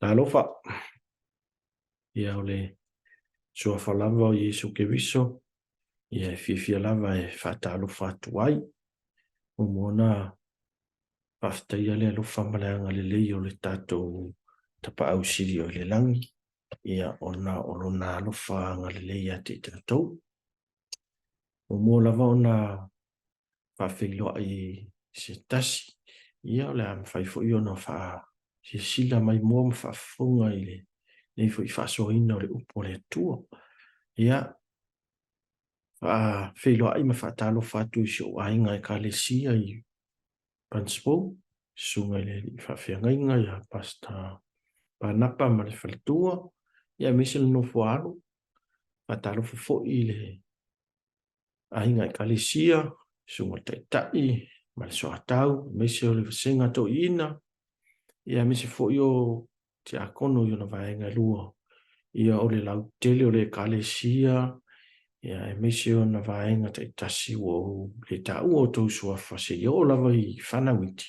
Talofa, ia o le suafa lava o Iesu Keriso, ia e fiafia lava e faatalofa atu ai. Muamua ona faafetaia le alofa ma le agalelei o le tatou Tapaau Sili o i le lagi, ia ona o lona alofa agalelei ia te i tatou. Muamua lava ona faafeiloai i se tasi, ia o le a mafai foi ona faasilasila maimoa ma faafofoga i lenei foi faasoaina o le upu a le Atua. Ia, faafeiloai ma faatalofa atu i si ou aiga Ekalesia i Punchbowl, susuga i le alii faafeagaiga ia Pastor Panapa ma le faletua, ia aemaise le nofo a alo. Faatalofa foi i le aiga Ekalesia, susuga i le Taitai ma le Soatau, aemaise o le Vasega Toeaina, ia aemaise foi o Tiakono i ona vaega e lua, ia o le lautele o le Ekalesia, ia aemaise ona vaega taitasi ua ou le taua outou suafa seia oo lava i fanau iti.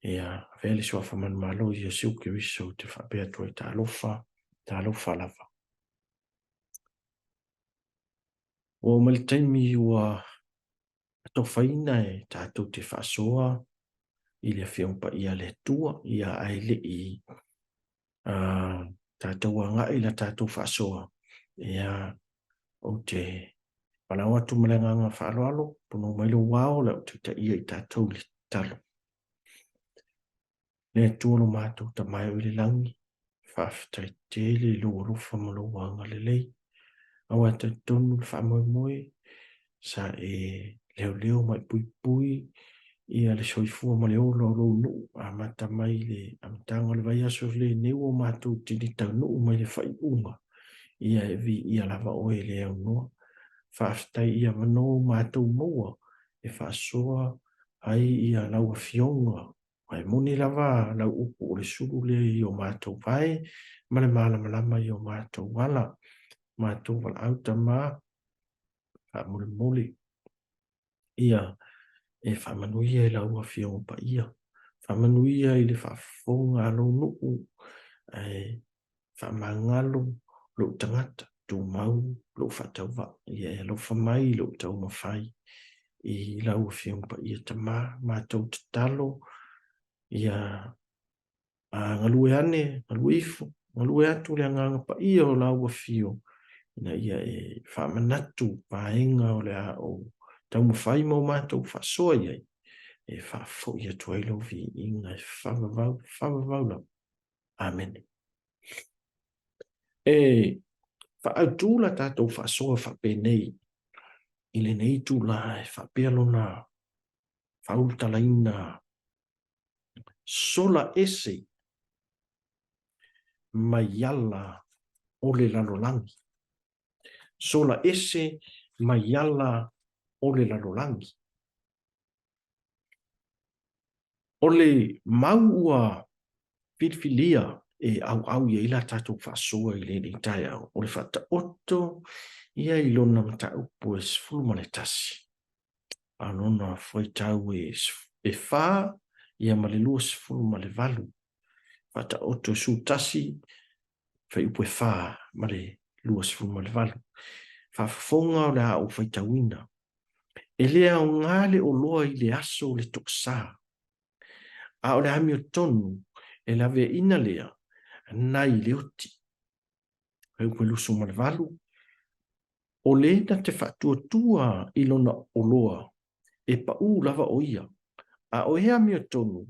Ia, avea le suafa manumalo ia Iesu Keriso ou te faapea atu ai, talofa, talofa lava. Ua oo mai le taimi ua atofaina e tatou te faasoa i le Afioga Paia a le Atua, ia ae le i tatou agai i la tatou faasoa, ia ou te valaau atu ma le agaga faaaloalo, pono mai lou ao, o le a ou taitaia i tatou i le tatalo. Le Atua lo matou Tama e o i le lagi, faafetai tele i lou alofa ma lou agalelei. Aua e talitonu le faamoemoe sa e leoleo ma e puipui ia le soifua ma le ola o lou nuu amata mai le amataga o le vaiaso lenei ua matou tini taunuu mai le faaiuga ia e viia lava oe e le aunoa. Faafetai i avanoa ua matou maua e faasoa ai ia lau Afioga Ae moni lava lau upu o le sulu lea i o matou vae ma le malamalama i o matou ala. Matou valaau Tama, faamolemole ia e faamanuia i lau Afioga Paia, faamanuia i le faafofoga a lou nuu, ae faamagalo lou tagata, tumau lou faatauvaa, ia e alofa mai i lou taumafai i lau Afioga Paia Tama, matou tatalo, ia a galue ane, galue ifo, galue atu le Agaga Paia o lau Afio, ina ia e faamanatu vaega o le a ou taumafai ma o matou faasoa i ai, e faafoi atu ai lou viiga e faavavau, faavavau lava. Amene. E faaautu la tatou faasoa faapenei i lenei itulā e faapea lona faaulutalaina sola ese mai ala o le lalolagi. Sola ese mai ala o le lalolagi. O le mau ua filifilia e ʻauʻau i ai la tatou faasoa i lenei taeao, o le faataoto ia i lona mataupu e 11, a lona fuaitau e 4 ia ma le 28. Faataoto e 11, fuaiupu e 4 ma le 28. Faafofoga o le a ou faitauina. E le aoga le oloa i le aso o le toasa, a o le amiotonu e laveaiina lea nai le oti. Fuaiupu e 28, O le na te faatuatua i lona oloa, e paʻū lava ʻo ia, a o e amiotonu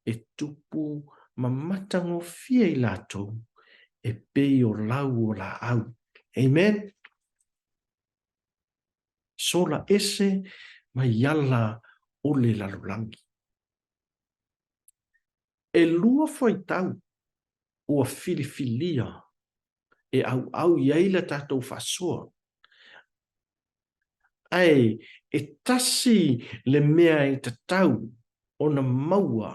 e tupu ma matagofie i latou e pei o lau o laau. Amen. Sola ese mai ala o le lalolagi. E lua fuaitau ua filifilia e ʻauʻau i ai la tatou faasoa, ae e tasi le mea e tatau ona maua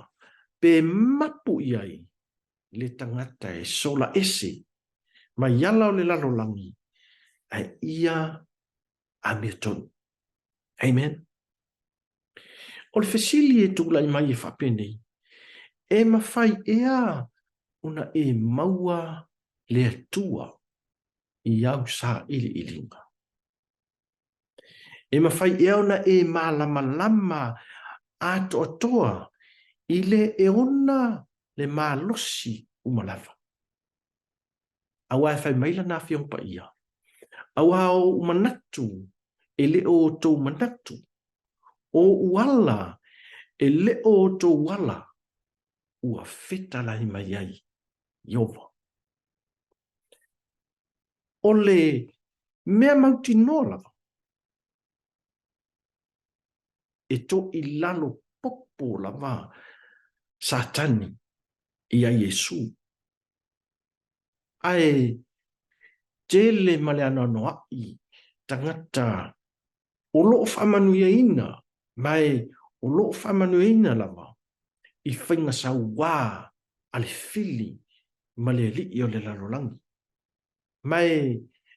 pe mapu i ai le tagata e sola ese mai ala o le lalolagi ae ia amiotonu. Amen. O le fesili e tulai mai e faapenei, e mafai ea ona e maua le Atua i au sailiiliga? E mafai ea ona e malamalama atoatoa i le e ona le malosi uma lava? Aua e fai mai lana Afioga Paia, Aua o ou manatu e le o outou manatu, o ou ala e le o outou ala, ua fetalai mai ai Ieova. O le mea mautinoa lava, e toilalo popo lava Satani iā Iesu. Ae tele ma le anoanoaʻi tagata o lo o faamanuiaina, ma e o lo o faamanuiaina lava i faiga sauā a le fili ma le alii o le lalolagi. Ma e,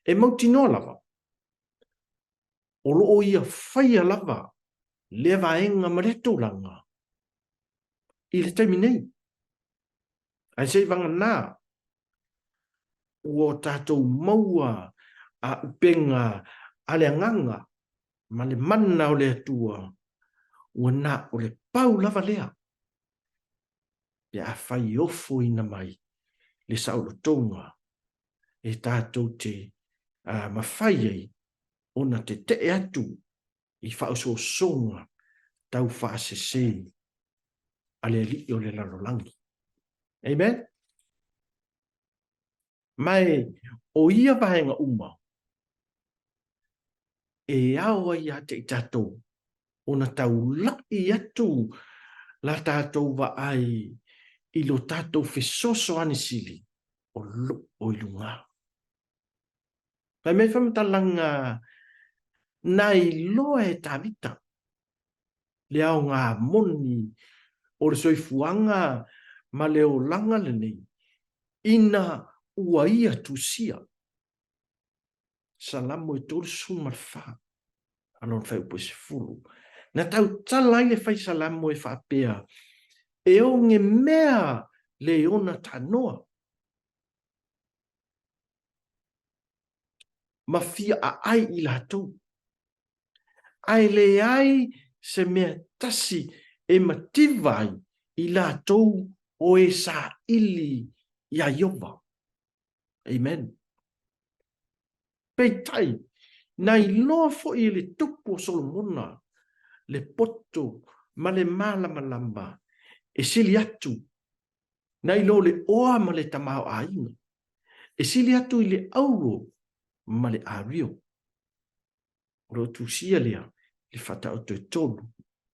e mautinoa lava, o lo o ia faia lava lea vaega ma lea tulaga i le taimi nei. Ae se i vagana ua o tatou maua a upega a le agaga ma le mana o le Atua, ua na o le pau lava lea pe afai e ofoina mai le saolotoga e tatou te mafai ai ona tetee atu i faaosoosoga tau faasese a le alii o le lalolagi. Amen? Ma e o ia vaega uma e ao ai ia te i tatou ona taulaʻi atu la tatou vaai i lo tatou fesoasoani sili o loo i luga. Fai mai faamatalaga na iloa e Tavita le aoga moni o le soifuaga ma le olaga lenei ina ua ia tusia. Salamo e 34 a lona fuaiupu e 10. Na tautala ai le fai Salamo e faapea, E oge mea le ona tanoa. Ma fia aai i latou. Ae leai se mea tasi e mativa ai i latou o e saili iā Ieova. Amen. Peitai, na iloa foi e le tupu o Solomona le poto ma le malamalama e sili atu nai lo le oa ma le tamaoaiga, e sili atu i le auro ma le ario. O lo o tusia lea i le faataoto e 3,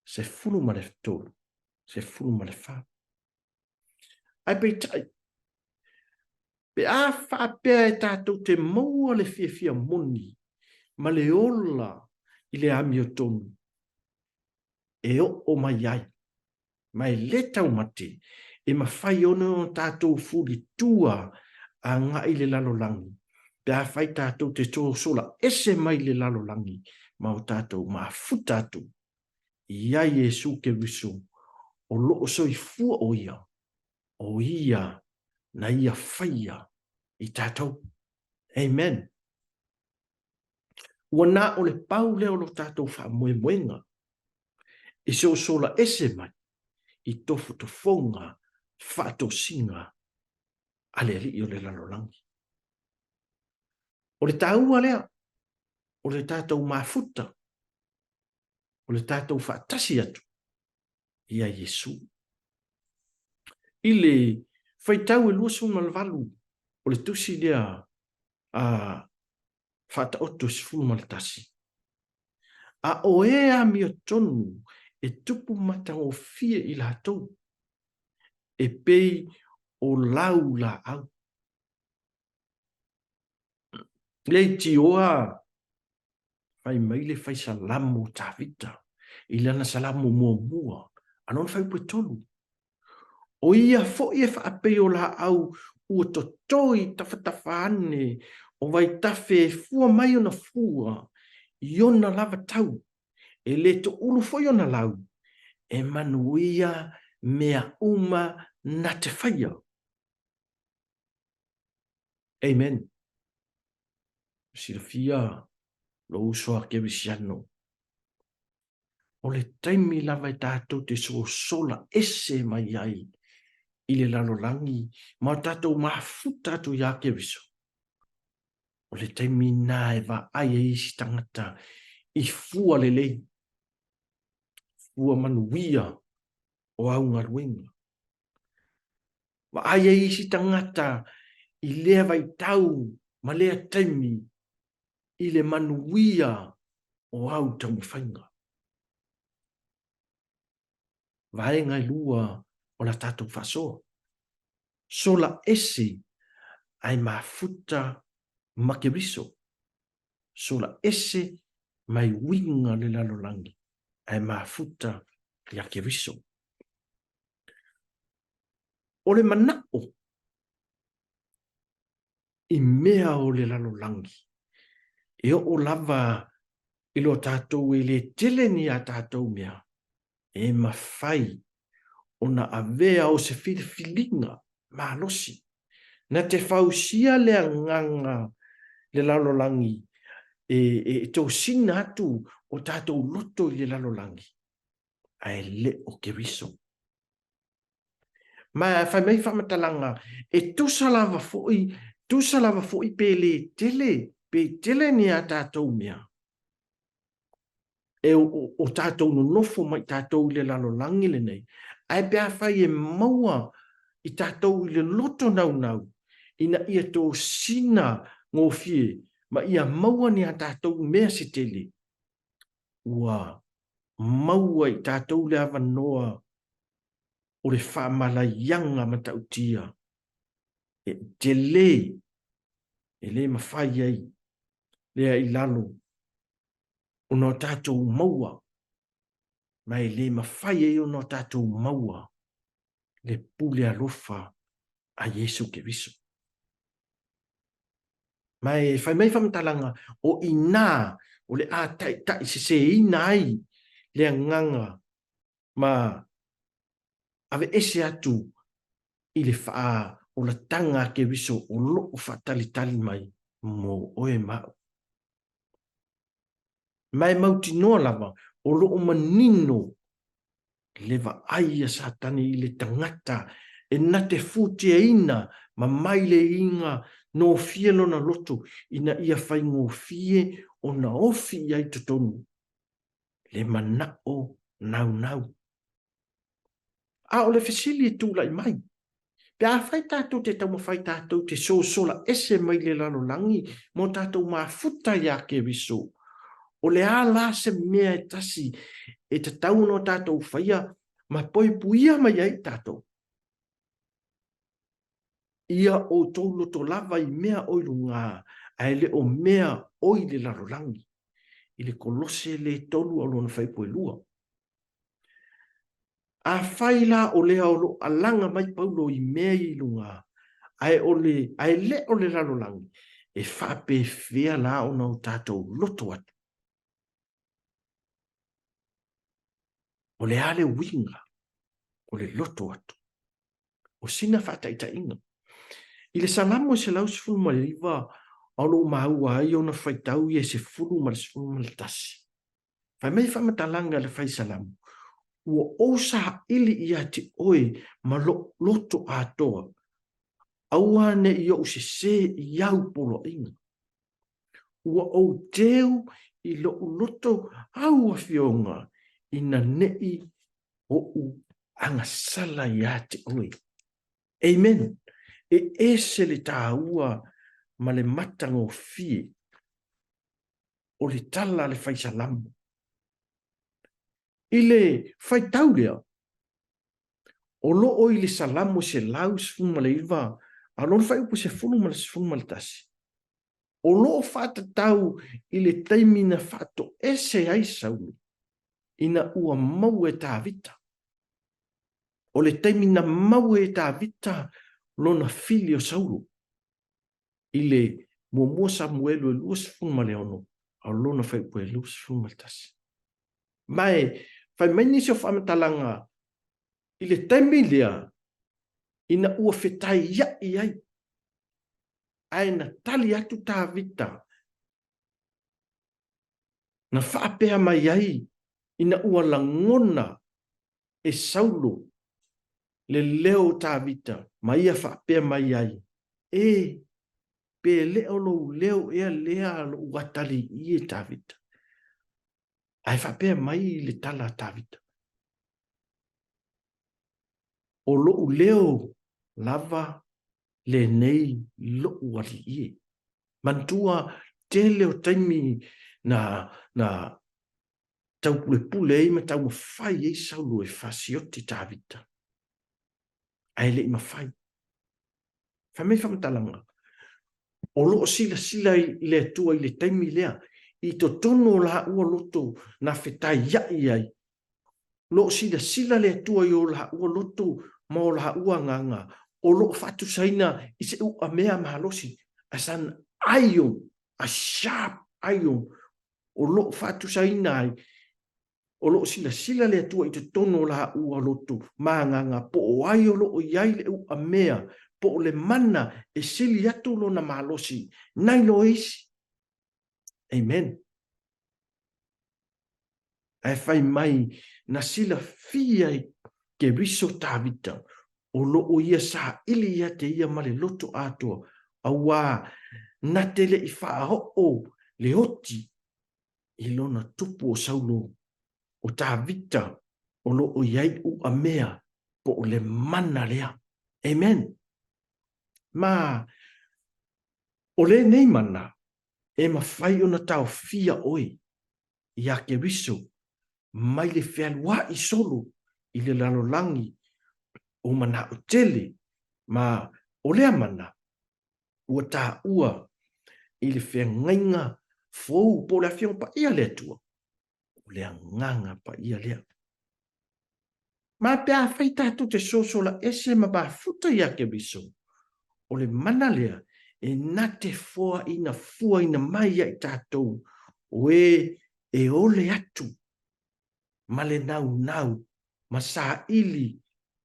13, 14. Ae peitai, pe a faapea e tatou te maua le fiafia moni ma le ola i le amiotonu e oo mai ai, ma e le taumate, e mafai ona o tatou fulitua agai i le lalolagi, pe afai tatou te sosola ese mai le lalolagi ma o tatou mafuta atu iā Iesu Keriso o lo o soifua o ia, o ia na ia faia i tatou. Amen. Ua na o le pau lea o lo tatou faamoemoega e sosola ese mai i tofotofoga faatosina a le alii o le lalolagi. O le taua lea o le tatou mafuta o le tatou faatasi atu iā Iesu. I le faitau e 28 o le tusi lea a Faataoto e 11, a o e amiotonu e tupu matagofie i latou, e pei o lau laau. Leitioa Fai mai le fai salamo o Tavita i lana salamo muamua, a lona fuaiupu e tolu. O ia foi e faapei o laau ua totoi tafatafa ane o vaitafe e fua mai ona fua i ona lava tau, e le toulu foi ona lau, e manuia mea uma na te faia. Amen. Silafia lou uso a Kerisiano. O le taimi lava e tatou te sosola ese mai ai i le lalolagi ma o tatou mafuta atu iā Keriso. O le taimi nā e vaai ai isi tagata i fua lelei, fua manuia o au galuega. Vaai ai isi tagata i lea vaitau ma lea taimi i le manuia o au taumafaiga. Vaega e lua o la tatou faasoa. Sola ese ae mafuta ma Keriso. Sola ese mai uiga le lalolagi ae mafuta ia Keriso. O le manao i mea o le lalolagi, e oo lava i lo tatou e le tele ni a tatou mea, e mafai ona avea o se filifiliga malosi na te fausia le agaga le lalolagi e, e tosina atu o tatou loto i le lalolagi, ae le o Keriso. Ma fai mai faamatalaga, e tusa lava foi, tusa lava foi pe le tele, pe tele ni a tatou mea. E o, o, o tatou nonofo mai tatou i le lalolagi lenei, ae pe afai e maua i tatou i le loto naunau, ina ia tosina gofie ma ia maua ni a tatou mea se tele, ua maua i tatou le avanoa o le faamalaiaga matautia e tele e le mafai ai lea i lalo ona o tatou maua ma e le mafai ai ona o tatou maua le pule alofa a Iesu Keriso. Ma e fai mai faamatalaga, o i inā o le a taitaiseseina ai le agaga ma aveese atu i le faaolataga a Keriso o lo o faatalitali mai mo oe ma au. Ma e mautinoa lava o lo o manino le vaai a Satani i le tagata e na te futiaina ma mai le iga nofie lona loto ina ia faigofie ona ofi i ai totonu le manao naunau. A o le fesili e tulai mai, pe afai tatou te taumafai tatou te sosola ese mai le lalolagi mo tatou mafuta iā Keriso, o le a la se mea e tasi e tatau ona o tatou faia ma poipuia mai ai tatou? Ia outou loto lava i mea o i lugā, ae le o mea o i le lalolagi. I le Kolose le 3 a lona fuaiupu e 2. Afai la o lea o lo o alaga mai Paulo i mea ia i luga, ae o le, ae le o le lalolagi, e faapefea la ona o tatou loto atu? O le a le uiga o le loto atu? O sina faataitaiga. I le Salamo 119, o lo o maua ai ona faitau ia e 10 ma le 11. Fai mai faamatalaga le fai salamo, Ua ou saili ia te oe ma lou loto atoa, aua ne i ou sesē i au poloaiga. Ua ou teu i lou loto au afioga ina ne i ou agasala ia te oe. Amen. E ese le tāua ma le matagofie o le tala a le fai salamo. I le faitau lea, o lo o i le Salamo 119 a lona fuaiupu 10 ma le 11, o lo o faatatau i le taimi na faatoese ai Saulo ina ua maua e Tavita. O le taimi na maua e Tavita lona fili o Saulo. I le muamua Samuelu e 26 a o lona fuaiupu e 21. Ma e fai mai nisi o faamatalaga i le taimi lea ina ua fetaia'i ai. Ae na tali atu Tavita, na faapea mai ai ina ua lagona e Saulo le leo o Tavita ma ia faapea mai ai, E, pe le o lou leo ea lea lou atalii e Tavita? Ae faapea mai le tala a Tavita, O lou leo lava lenei lou alii e. Manatua tele o taimi na, na taupulepule ai ma taumafai ai Saulo e fasioti Tavita, ae le i mafai. Fai mai faamatalaga, o lo o silasila i le Atua i le taimi lea, i totonu o laua loto na fetaiai ai, lo o silasila le Atua i o laua loto ma o laua agaga, o lo o faatusaina i se uamea malosi, as an iron, a sharp iron, o lo o faatusaina ai, o lo o silasila le Atua i totonu o laua loto ma agaga, po o ai o lo o i ai le uamea, po o le mana e sili atu lona malosi nai lo isi. Amen. Ae fai mai na silafia e Keriso Tavita, o lo o ia saili ia te ia ma le loto atoa, auā na te le i faaoo le oti i lona tupu o Saulo, o Tavita o lo o i ai uamea po o le mana lea. Amen. Ma o lenei mana e mafai ona taofia oe iā Keriso mai le fealuaʻi solo i le lalolagi o manaʻo tele, ma o lea mana ua taua i le feagaiga fou po o le Afioga Paia a le Atua, o le Agaga Paia lea. Ma pe afai tatou te sosola ese ma mafuta iā Keriso, o le mana lea e na te foaina fuaina mai ia i tatou o e e ole atu ma le naunau ma saili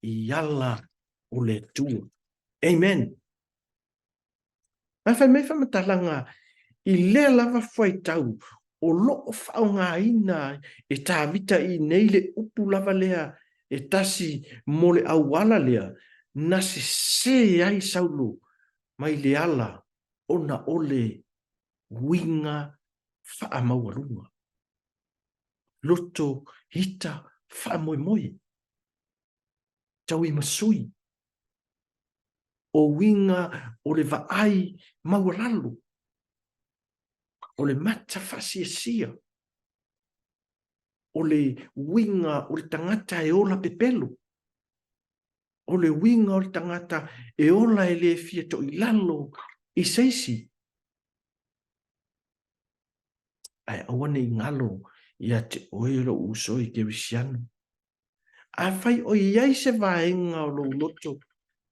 i ala o le Atua. Amen. Ae fai mai faamatalaga i lea lava fuaitau o lo o faaaogaina e Tavita i nei le upu lava lea e tasi mo le auala lea na sesē ai Saulo mai le ala ona o le uiga faamaualuga, loto ita faamoemoe, tauimasui. O uiga o le vaai maualalo, o le mata faasiasia, o le uiga o le tagata e ola pepelo, o le uiga o le tagata e ola e le fia toilalo i se isi. Ae aua ne i galo ia te oe lou uso i Kerisiano. Afai o i ai se vaega o lou loto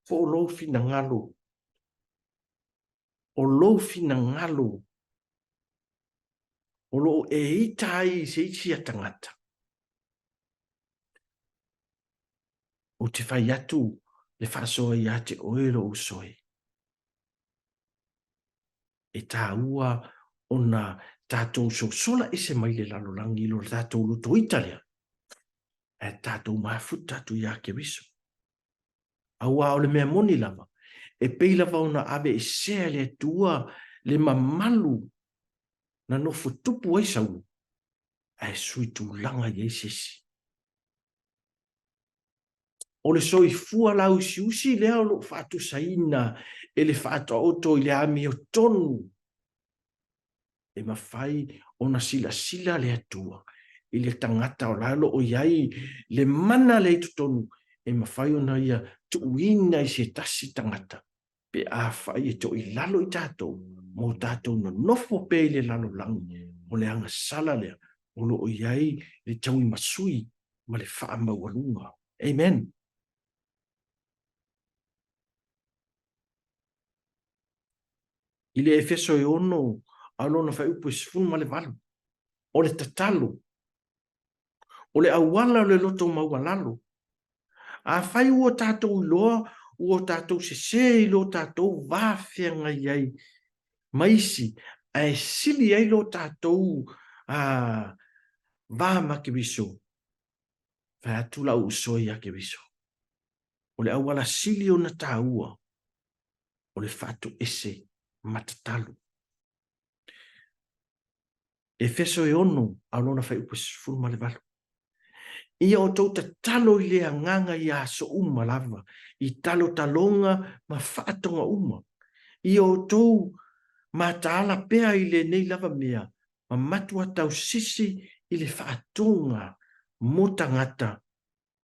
po o lou finagalo, o lou finagalo o lo o e ita ai i se isi a tagata, ou te fai atu le faasoa ia te oe lou uso e. E tāua ona tātou sosola ese mai le lalolagi i lo tātou loto ita lea, ae tātou mafuta atu iā Keriso. Auā o le mea moni lava, e pei lava ona aveesea e le Atua le mamalu na nofo tupu ai Saulo, ae sui tulaga i ai se isi. O le soifua lausiusi lea o lo o faatusaina e le faataoto i le amiotonu e mafai ona silasila le Atua i le tagata o la o lo o i ai le mana lea i totonu e mafai ona ia tuuina i se tasi tagata pe afai e toilalo i tatou ma o tatou nonofo pea i le lalolagi o le agasala lea o lo o i ai le tauimasui ma le faamaualuga. Amen. I le Efeso e 6, a o lona fuaiupu e 18, o le tatalo, o le auala o le loto maualalo. Afai ua tatou iloa ua tatou sesē i lo tatou va feagai ai ma isi, ae sili ai lo tatou va ma Keriso. Fai atu la'u uso ia Keriso, o le auala sili ona taua o le faatoese ma tatalo. Efeso e 6 a o lona fuaiupu 18. Ia outou tatalo i le agaga i aso uma lava, i talotaloga ma faatoga uma. Ia outou mataala pea i lenei lava mea, ma matua tausisi i le faatoga mo tagata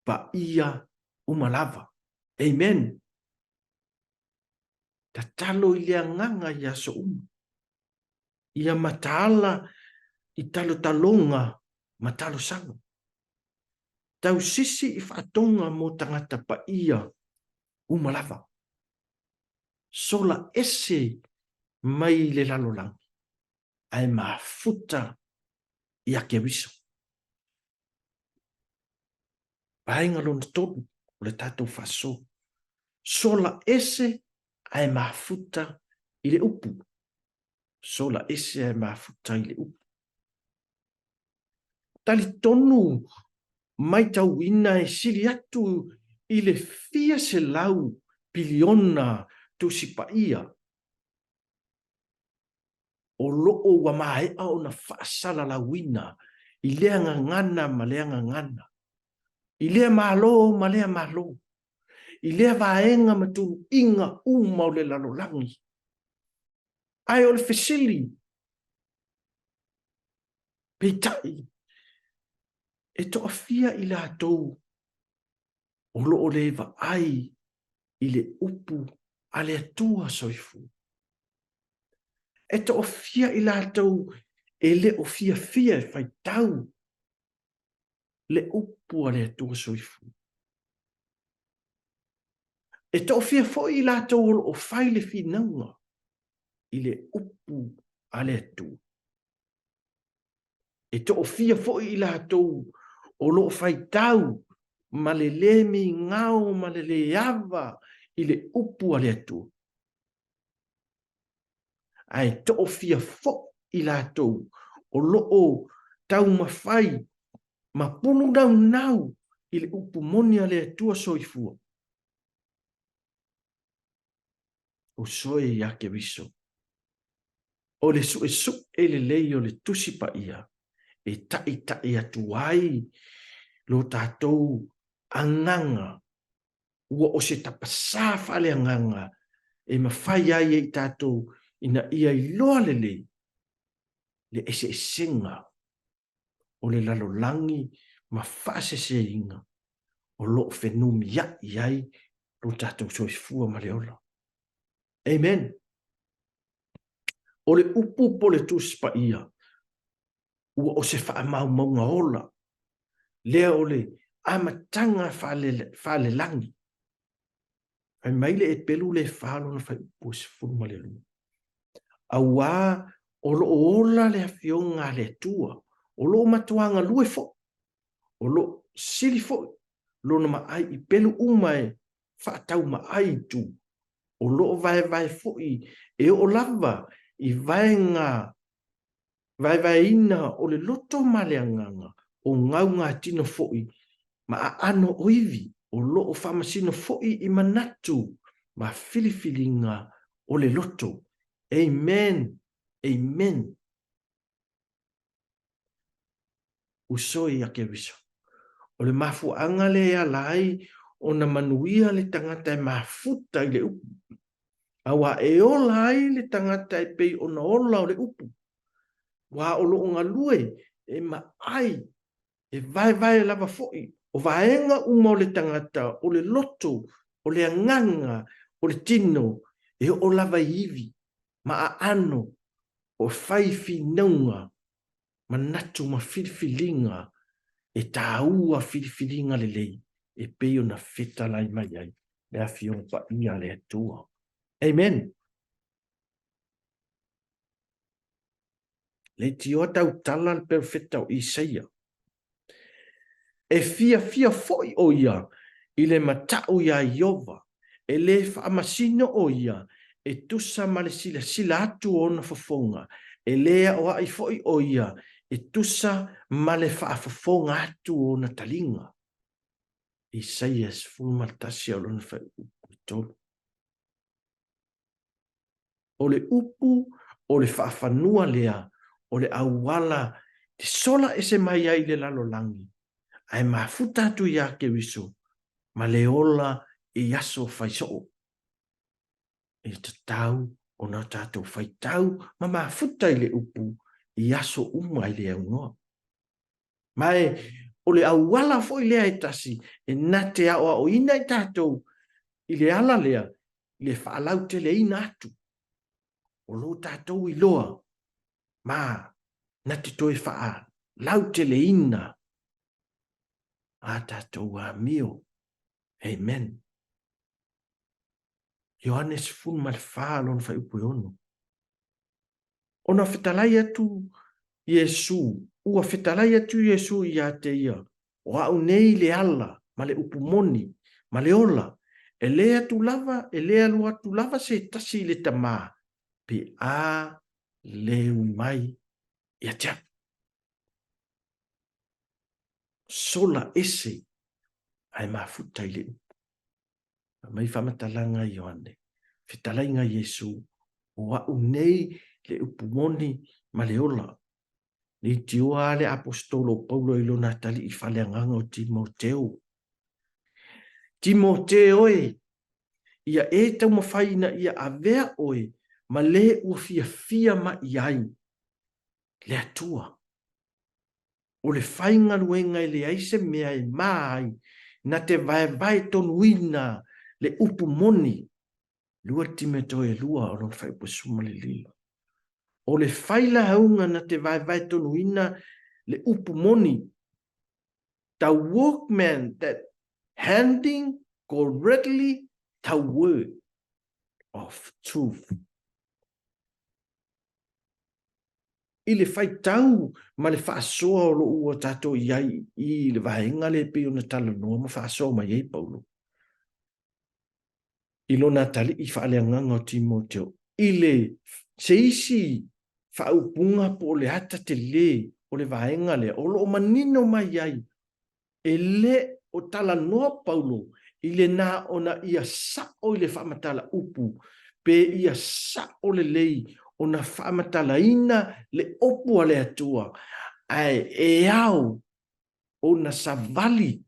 paia uma lava. Amen. Tatalo i le agaga i aso uma. Ia mataala i talotaloga ma talosaga. Tausisi i faatoga mo tagata paia uma lava. Sola ese mai le lalolagi, ae mafuta ia Keriso. Vaega lona tolu o le tatou faasoa. Sola ese ae mafuta i le upu. Sola ese ae mafuta i le upu. Talitonu maitauina e sili atu i le fia selau piliona Tusi Paia o loo ua maea ona faasalalauina i lea gagana ma lea gagana, i lea Malo ma lea Malo, i lea vaega ma tuluiga uma o le lalolagi. Ae o le fesili, peitai, e toafia i latou o lo o le vaai i le upu a le Atua soifua? E toafia i latou e le o fiafia e faitau le upu a le Atua soifua? E toafia foi i latou o lo o fai le finauga i le upu a le Atua? E toafia foi i latou o lo o faitau ma le lē migao ma le lē ava i le upu a le Atua? Ae toafia foi i latou o lo o taumafai ma pulunaunau i le upu moni a le Atua soifua? Usoe ia Keriso. O le suesue lelei o le Tusi Paia e taʻitaʻi atu ai lo tatou agaga ua o se tapasā faaleagaga e mafai ai e i tatou ina ia iloa lelei le eseesega o le lalolagi ma faaseseina o lo o fenumiaʻi ai lo tatou soifua ma le ola. Amen. O le upu po le Tusi Paia, ua o se faamaumauga ola, lea o le amataga faalelagi. Fai mai le Epelu le fa lona fuaiupu e 12. Auā o lo o ola le Afioga a le Atua, o lo o matuā galue foi, o lo o sili foi lona maai i pelu uma e faataumaai i tu, o lo o vaevae foi e oo lava i vaega vaevaeina o le loto ma le agaga, o gaugatino foi ma aano o ivi, o lo o faamasino foi i manatu ma filifiliga o le loto. Amen. Amen. Uso ia Keriso. O le mafuaaga lea e ala ai ona manuia le tagata e mafuta i le upu. Auā e ola ai le tagata e pei ona ola o le upu, uā o lo o galue e maʻai, e vaevae lava foi, o vaega uma o le tagata, o le loto, o le agaga, o le tino, e oo lava i ivi ma aano o fai finauga, manatu ma filifiliga e tāua filifiliga lelei e pei ona fetalai mai ai le Afioga Paia a le Atua. Amen. Leitioa tautala le perofeta o Isaia. E fiafia foi ʻo ia i le mataʻu iā Ieova. E lē faamasino ʻo ia e tusa ma le silasila atu o ona fofoga, e lē aʻoaʻi foʻi ʻo ia e tusa ma le faafofoga atu o ona taliga. Isaia 11 o lona fuaiupu e 3. O le upu o le faafanua lea o le auala te sola ese mai ai i le lalolagi, ae mafuta atu iā Keriso ma le ola i aso fai soo. E tatau ona tatou faitau ma mafuta i le upu i aso uma i le aunoa. Ma e o le auala foi lea e tasi e na te aoaoina i tatou i le ala lea i le faalauteleina atu o lo tatou iloa ma na te toe faalauteleina a tatou amio. Amen. Ioane 14 lona fuaiupu e 6. Ona fetalai atu Iesū, ua fetalai atu Iesū iā te ia, O a'u nei le ala, ma le upu moni, ma le ola, e lē atu lava, e lē alu atu lava se tasi i le Tamā, pe a lē ui mai ia te a'u. Sola ese ae mafuta i le upu. Fai mai faamatalaga Ioane, fetalaiga Iesu, o a'u nei le upu moni ma le ola. Leitioa a le aposetolo o Paulo i lona atalii faaleagaga o Timoteo. Timoteo e, ia e taumafai ina ia avea oe ma le ua fiafia mai ai le Atua. O le faigaluega e leai se mea e mā ai na te vaevae tonuina le upu moni, 2 Timoteo e 2 o lona fuaiupu e 15. O le failauga na te vaevae tonuina le upu moni, the workman that handing correctly the word of truth. I le faitau ma le faasoa o lo o ua tatou i ai i le vaega lea e pei ona talanoa ma faasoa mai ai Paulo i lona atalii faaleagaga o Timoteo i le se isi faaupuga po o le ata telē o le vaega lea o lo o manino mai ai E le o talanoa Paulo i le na ona ia sa'o i le faamatala upu, pe ia sa'o lelei ona faamatalaina le opu a le Atua, ae e ao ona savali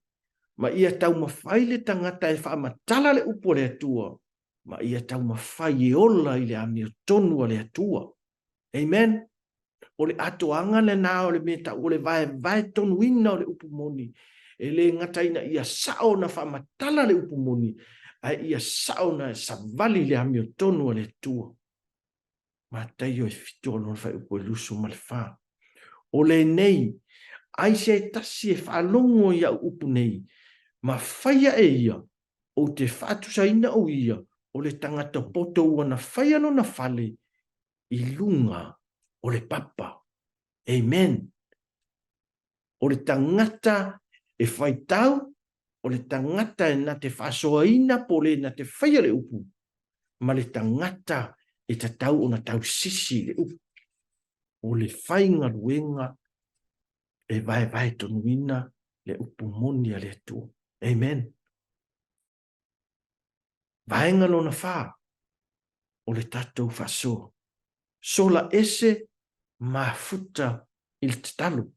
ma ia taumafai le tagata e faamatala le upu a le Atua, ma ia taumafai e ola i le amiotonu a le Atua. Amen. O le atoaga lena o le mea tau o le vaevae tonuina o le upu moni, e le gata ina ia sao ona faamatala le upu moni, ae ia sao ona savali le amiotonu a le Atua. Mataio e 7 o lona fuaiupu e 24. O lenei, ai se tasi e faalogo i au upu nei, ma faia e ia, ou te faatusaina ou ia, o le tagata poto ua na faia lona fale i luga o le papa. Amen. O le tagata e faitau, o le tagata e na te faasoaina po o le na te faia le upu, ma le tagata e tatau ona tausisi i le upu. O le faigaluega e vaevae tonuina le upu moni a le Atua. Amen. Vaega lona fa o le tatou faasoa. Sola ese mafuta i le tatalo.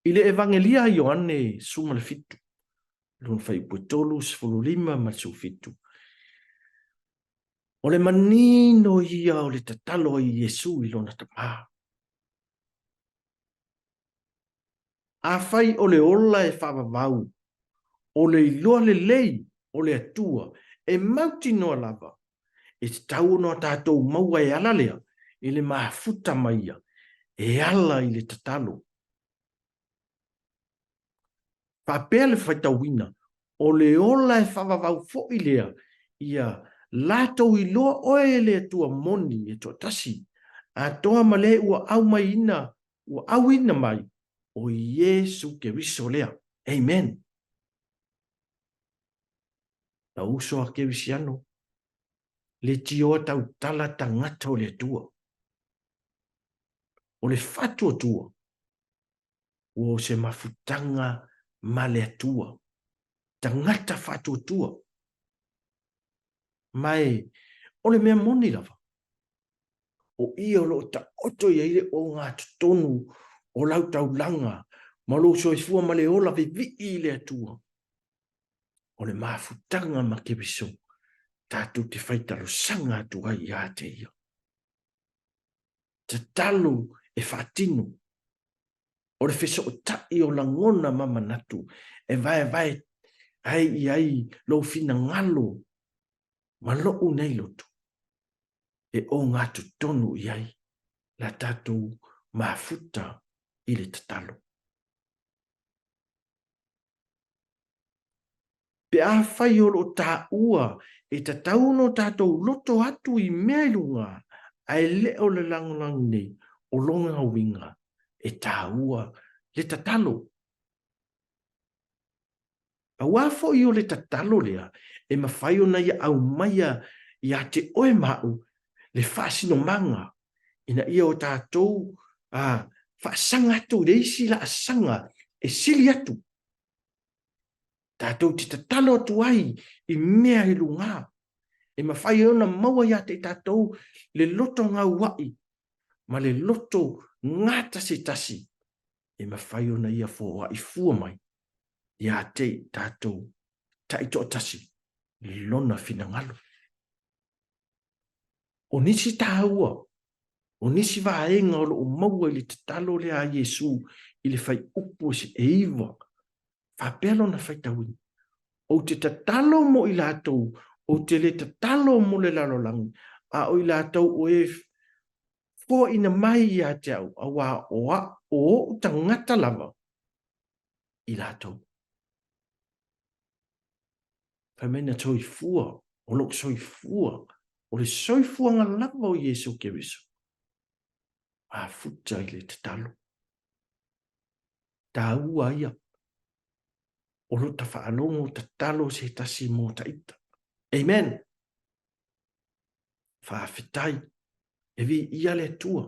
I le Evangelia a Ioane 17, lona fuaiupu e 35 ma le 17, o le manino ia o le tatalo a Iesu i lona Tama. Afai o le ola e faavavau, o le iloa lelei o le Atua e mautinoa lava, e tatau ona tatou maua e ala lea i le mafuta mai ia e ala i le tatalo. Faapea le faitauina, o le ola e faavavau foi lea ia latou iloa oe e le Atua moni e toatasi, atoa ma le ua aumaiina ua auina mai o Iesu Keriso lea. Amen. Lou uso a Kerisiano, le tioa tautala tagata o le Atua. O le faatuatua, ua o se mafutaga ma le Atua. Tagata faatuatua. Ma e, o le mea moni lava, o ia o lo o taoto i ai le ogatotonu o lau taulaga ma lou soifua ma le ola vivii i le Atua. O le mafutaga ma Keriso tatou te fai talosaga atu ai ia te ia. Tatalo e faatino o le fesootai o lagona ma manatu e vaevae ai i ai lou finagalo ma lou nei loto e ogatotonu i ai la tatou mafuta i le tatalo. Pe afai o lo o taua e tatau ona o tatou loto atu i mea i luga, ae le o le lagolago nei, o lona uiga e taua le tatalo. Aua foi o le tatalo lea e mafai ona ia aumaia ia te oe ma au le faasinomaga ina ia o tatou faasaga atu i le isi laasaga e sili atu Tatou te tatalo atu ai i mea i luga, e mafai ai ona maua ia te i tatou le loto gauaʻi ma le loto gatasetasi e mafai ona ia foaʻi fua mai ia te i tatou taitoatasi lona finagalo. O nisi taua, o nisi vaega o lo o maua i le tatalo lea a Iesu i le fuaiupu e 9, faapea lona faitauina, Ou te tatalo mo i latou, ou te le tatalo mo le lalolagi, a o i latou o e foaina mai ia te au, auā o o oʻu tagata lava i latou. Fai mai na soifua, o lou soifua, o le soifuaga lava o Iesu Keriso, mafuta i le tatalo. Taua ia, o lo ta faalogo tatalo se tasi mo ta ita. Amen. Faafetai, e viia le Atua.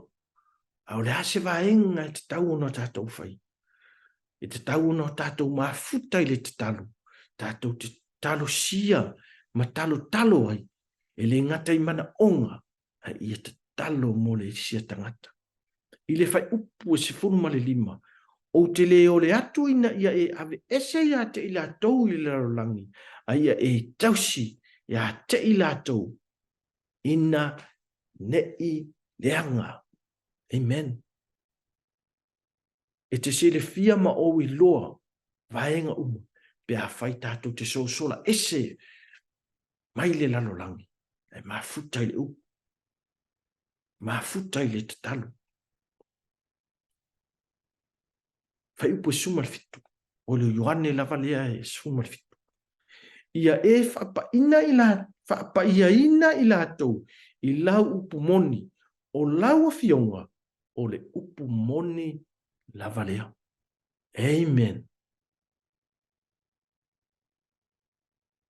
A o le a se vaega e tatau ona tatou fai? E tatau ona tatou mafuta i le tatalo, tatou te talosia ma talotalo ai, e le gata i manaoga, a ia tatalo mo le isia tagata. I le fuaiupu e 15, Ou te le ole atu ina ia e aveese ia te i latou i le lalolagi, a ia e tausi ia te i latou ina neʻi leaga. Amen. E te silafia ma ou iloa vaega uma pe afai tatou te sosola ese mai le lalolagi, e mafuta i le upu, mafuta i le tatalo. Fuaiupu e 17, o le Ioane lava lea e 17. Ia e faapaina i la, faapaiaina i latou i lau upu moni, o lau afioga, o le upu moni lava lea. Amen.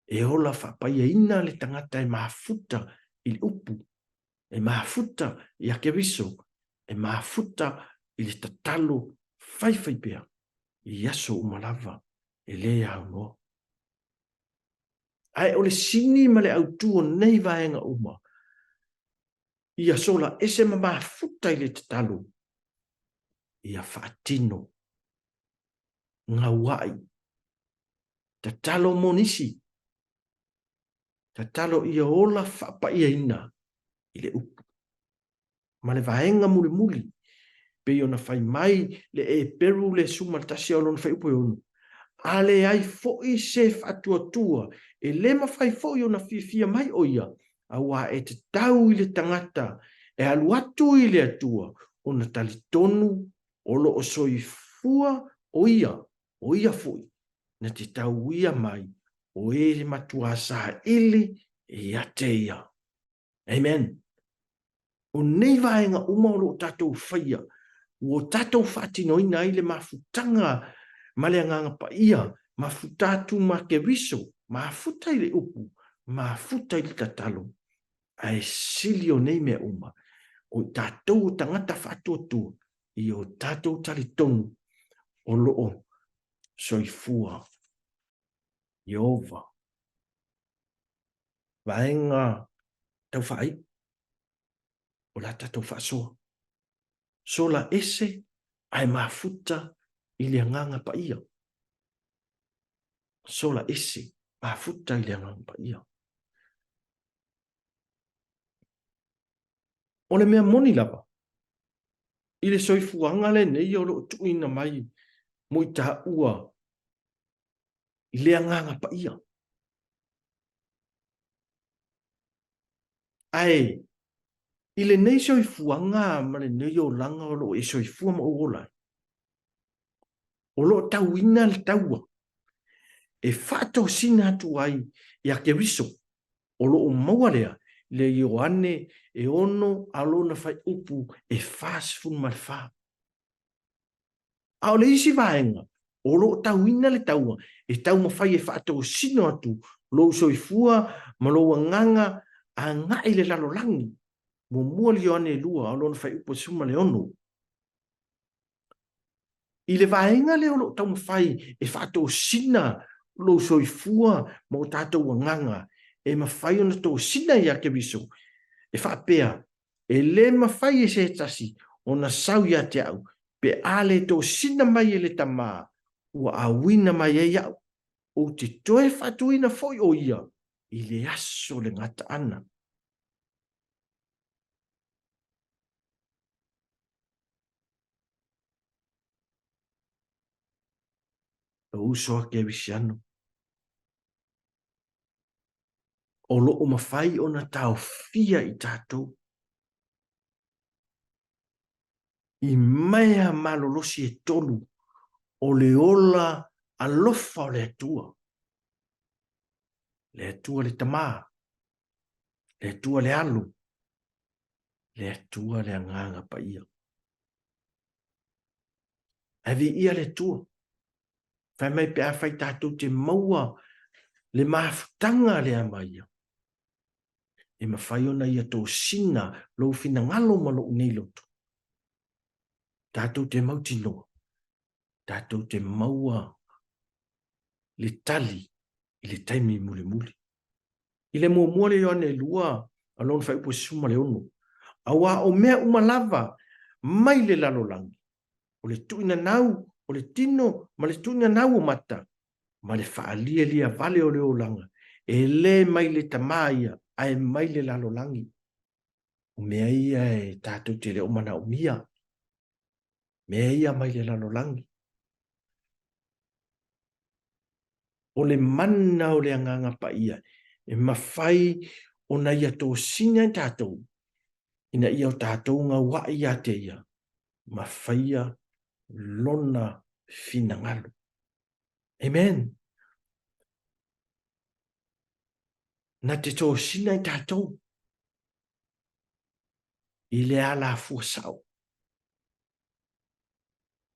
E ola faapaiaina le tagata e mafuta i le upu, e mafuta i a Keriso, e mafuta i le tatalo faifaipea i aso uma lava e le aunoa. Ae o le sini ma le autū o nei vaega uma, ia sola ese ma mafuta i le tatalo, ia faatino, gauaʻi, tatalo mo nisi, tatalo ia ola faapaiaina i le upu. Ma le vaega mulimuli, pei ona fai mai le Eperu le 11 o lona fuaiupu e 6, A leai foi se faatuatua, e le mafai foi ona fiafia mai o ia, auā e tatau i le tagata e alu atu i le Atua ona talitonu o lo o soifua o ia, o ia foi na te tauia mai o e matuā saili ia te ia. Amen. O nei vaega uma o lo o tatou faia, ua tatou faatinoina ai le mafutaga ma le Agaga Paia, mafuta atu ma Keriso. Mafuta i le upu, mafuta i le tatalo, ae sili o nei mea uma, o i tatou o tagata faatuatua i o tatou talitonu o lo o soifua Ieova. Vaega tau faaiu o la tatou faasoa. Sola ese ae mafuta i le Agaga Paia. Sola ese, mafuta i le Agaga Paia. O le mea moni lava, i le soifuaga lenei o lo o tuuina mai mo i taua i le Agaga Paia. Ae i lenei soifuaga ma lenei olaga o lo o e soifua ma ou ola ai, o lo o tauina le taua e faatosina atu ai ia Keriso, o lo o maua lea i le Ioane e 6 a lona faaiupu e 44. A o le isi vaega, o lo o tauina le taua e taumafai e faatosino atu lou soifua ma lou agaga agai i le lalolagi. Muamua le Ioane 2 a o lona faaiupu e 16. I le vaega lea o lo o taumafai e faatosina lou soifua ma o tatou agaga e mafai ona tosina ia Keriso, e faapea, E le mafai e se tasi ona sau ia te au pe a le tosina mai e le Tama ua auina mai ai au, ou te toe faatuina foi o ia i le aso le gata ana. Lou uso a Kerisiano, o lo o mafai ona taofia i tatou i mea malolosi e tolu o le ola alofa o le Atua. Le Atua le Tama, le Atua le Alo, le Atua le Agaga Paia. Ae viia le Atua. Fai mai pe afai tatou te maua le mafutaga lea ma ia, e mafai ona ia tosina lou finagalo ma lou nei loto. Tatou te mautinoa, tatou te maua le tali i le taimi mulimuli. I le muamua le Ioane 2, a lona faaiupu e 16, auā o mea uma lava mai le lalolagi, o le tuuinanau o le tino ma le tuuinanau o mata, ma le faalialia vale o le olaga, e le mai le Tama ia, ae mai le lalolagi. O mea ia e tatou te le o manaomia, mea ia mai le lalolagi. O le mana o le Agaga Paia e mafai ona ia tosina i tatou, ina ia o tatou gaua'i ia te ia, ma faia lona finagalo. Amen. Na te tosina i tatou i le alafua sao.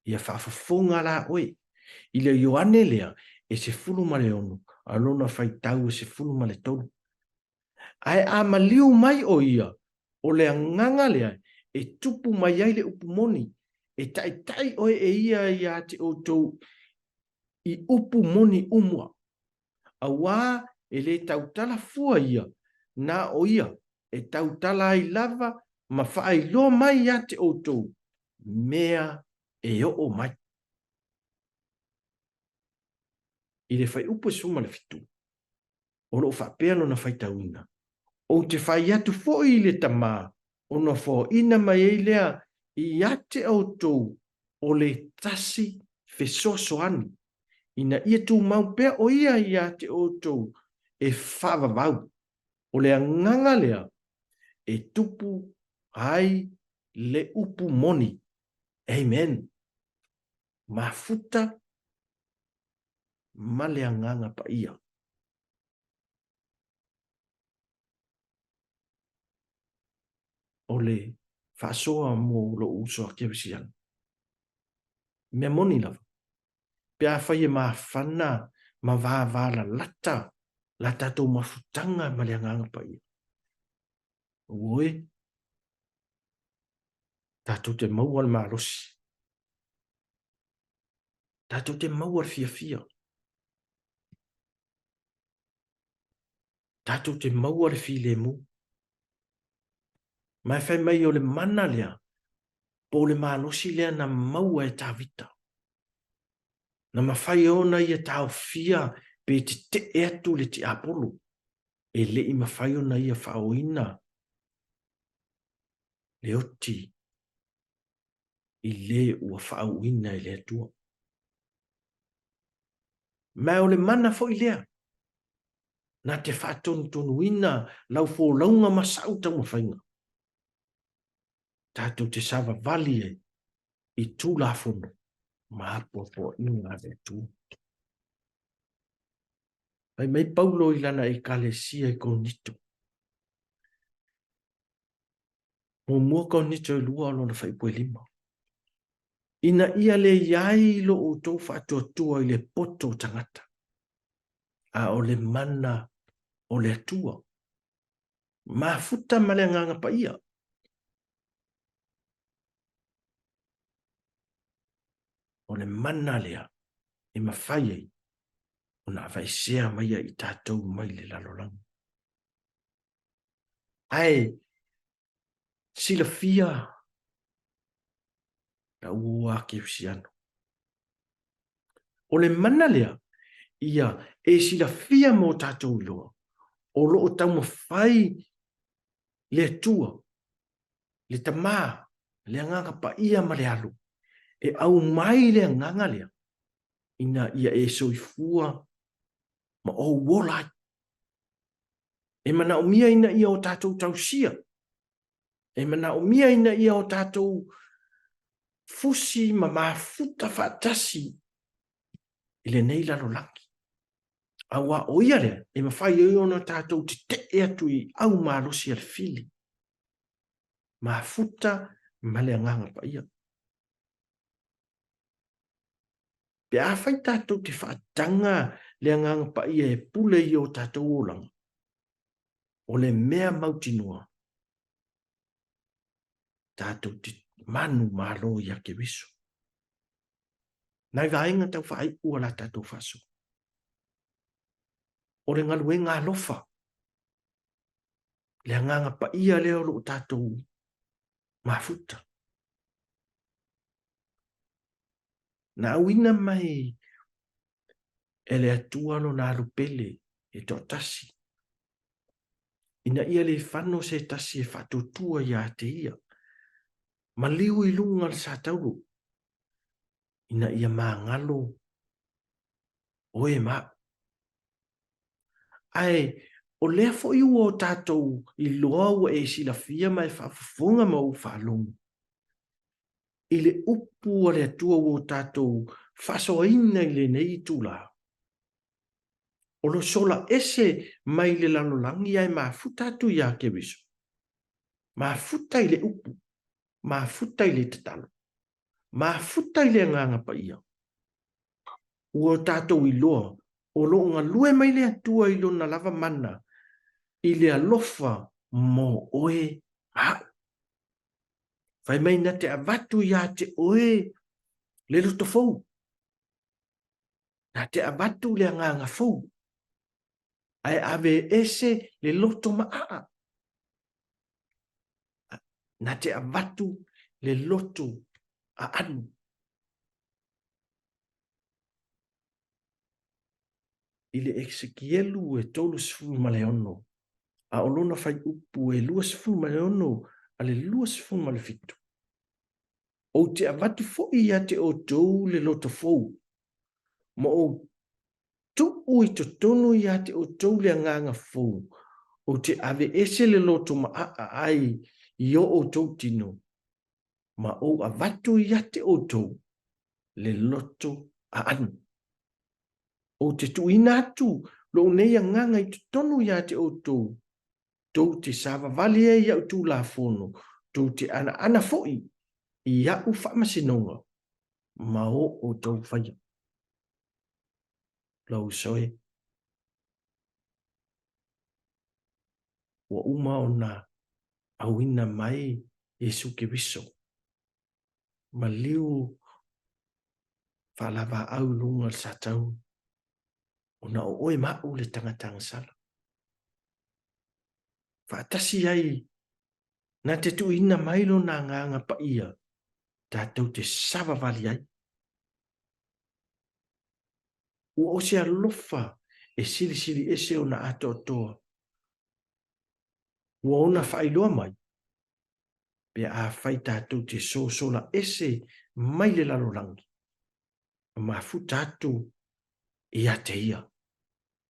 Ia faafofoga la oe i le Ioane lea e 16 a lona faitau e 13. Ae a maliu mai ʻo ia, ʻo le agaga lea e tupu mai ai le upu moni, e taʻitaʻi ʻoe e ia iā te ʻoutou i upu moni umua. Auā e lē tautala fua ia, na o ia e tautala ai lava ma faailoa mai iā te ʻoutou mea e oo mai. I le Fuaiupu e 17, o lo o faapea lona faitauina, Ou te fai atu foi i le Tama, ona foaina mai ai lea ia te outou o le tasi fesoasoani, ina ia tumau pea ʻo ia ia te outou e faavavau. O le agaga lea e tupu ai le upu moni. Amen. Mafuta ma le Agaga Paia. O le faasoa mo lou uso a Kerisiano. Mea moni lava, pe afai e mafana ma vāvālalata. La tatou mafutaga ma le Agaga Paia. Auē, tatou te maua le malosi. Tatou te maua le fiafia. Tatou te maua le filemu. Ma e fai mai o le mana lea, po o le malosi lea na maua e Tavita. Na mafai ona ia taofia pe tetee atu le tiapolo, e le i mafai ona ia faaoina le oti i le ua faauuina e le Atua. Ma o le mana foi lea na te faatonutonuina lau folauga ma sa'u taumafaiga. Tatou te savavali ai i Tulafono ma apoapoaiga a le Atua. Fai mai Paulo i lana Ekalesia i Korinito. Muamua Korinito e lua o lona fuaiupu e lima. Ina ia le i ai lo outou faatuatua i le poto o tagata, a o le mana o le Atua. Mafuta ma le Agaga Paia. O le mana lea e mafai ai ona aveesea mai ia i tatou mai le lalolagi. Ae silafia la ua kerisiano. O le mana lea, ia e silafia mo tatou iloa, o lo o taumafai le Atua, le Tama, le Agaga Paia ma le Alo, e aumai le agaga lea, ina ia e soifua ma ou ola ai. E manaomia ina ia o tatou tausia, e manaomia ina ia o tatou fusi ma mafuta faatasi i lenei lalolagi. Aua o ia lea e mafai ai ona tatou tetee atu i au malosi a le fili, mafuta ma le Agaga Paia. Pe afai tatou te faataga le Agaga Paia e pule i o tatou olaga, o le mea mautinoa, tatou te manumalo ia Keriso. Nai vaega tau faaiu a la tatou faasoa. O le galuega alofa, le Agaga Paia lea o lo o tatou mafuta. Na auina mai e le Atua lona alu pele e toatasi, ina ia le fano se tasi e faatuatua ia te ia, maliu i luga le satauro, ina ia magalo oe ma au. Ae o lea foi ua o tatou iloa ua e silafia ma e faafofoga ma ou faalogo i le upu a le Atua ua o tatou faasoaina i lenei itula, o lo sola ese mai le lalolagi ae mafuta atu iā Keriso. Mafuta i le upu, mafuta i le tatalo, mafuta i le Agaga Paia. Ua o tatou iloa o lo o galue mai le Atua i Lona lava mana i le alofa mo oe ma a'u. Fai mai na te avatu iā te oe le loto fou, na te avatu le agaga fou, ae ave ese le loto maaa. Na te avatu le loto aanu. I le Esekielu e 36, a o lona fuaiupu e 26 a le 27. Ou te avatu foi ia te outou le loto fou, ma ou tuu i totonu ia te outou le agaga fou, ou te aveese le loto maaa ai i o outou tino, ma ou avatu ia te outou le loto aanu. Ou te tuuina atu lou nei agaga i totonu ia te outou, tou te savavali ai i a'u Tulafono, tou te anaana foi i a'u faamasinoga ma o outou faia. Lou uso e. Ua uma ona auina mai Iesu Keriso, maliu faalavaau i luga o le satauro, ona o oe ma au le tagata agasala. Faatasi ai na te tuuina mai lona agaga paia tatou te savavali ai. Ua o se alofa e silisili ese ona atoatoa. Ua ona faailoa mai, pe afai tatou te sosola ese mai le lalolagi, ma mafuta atu ia te ia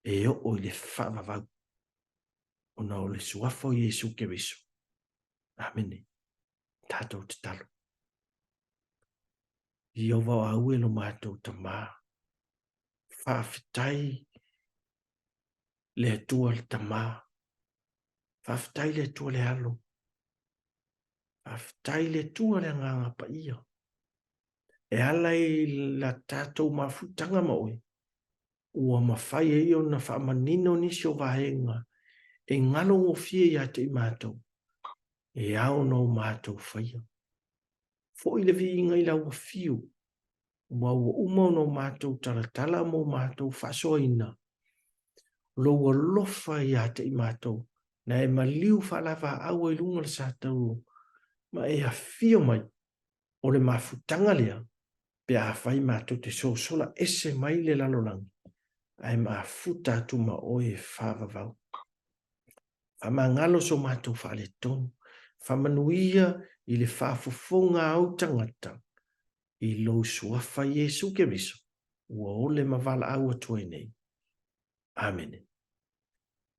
e oo i le faavavau, ona o le suafa o Iesu Keriso. Amene. Tatou tatalo. Ieova o au e lo matou Tamā. Faafetai le Atua le Tamā. Faafetai le Atua le Alo. Faafetai le Atua le Agaga Paia. E ala i la tatou mafutaga ma oe, ua mafai ai ona faamanino nisi o vaega e galogofie ia te i matou, e ao ona o matou faia. Foi le viiga i lau afio, aua ua uma ona o matou talatala ma o matou faasoaina lou alofa ia te i matou, na e maliu faalavaau ai luga o le satauro, ma e afio mai o le mafutaga lea pe afai matou te sosola ese mai le lalolagi, ae mafuta atu ma oe e faavavau. Faamagalo so matou faaletonu, faamanuia i le faafofoga a ou tagata i lou suafa Iesu Keriso, ua ole ma valaau atu ai nei. Amene.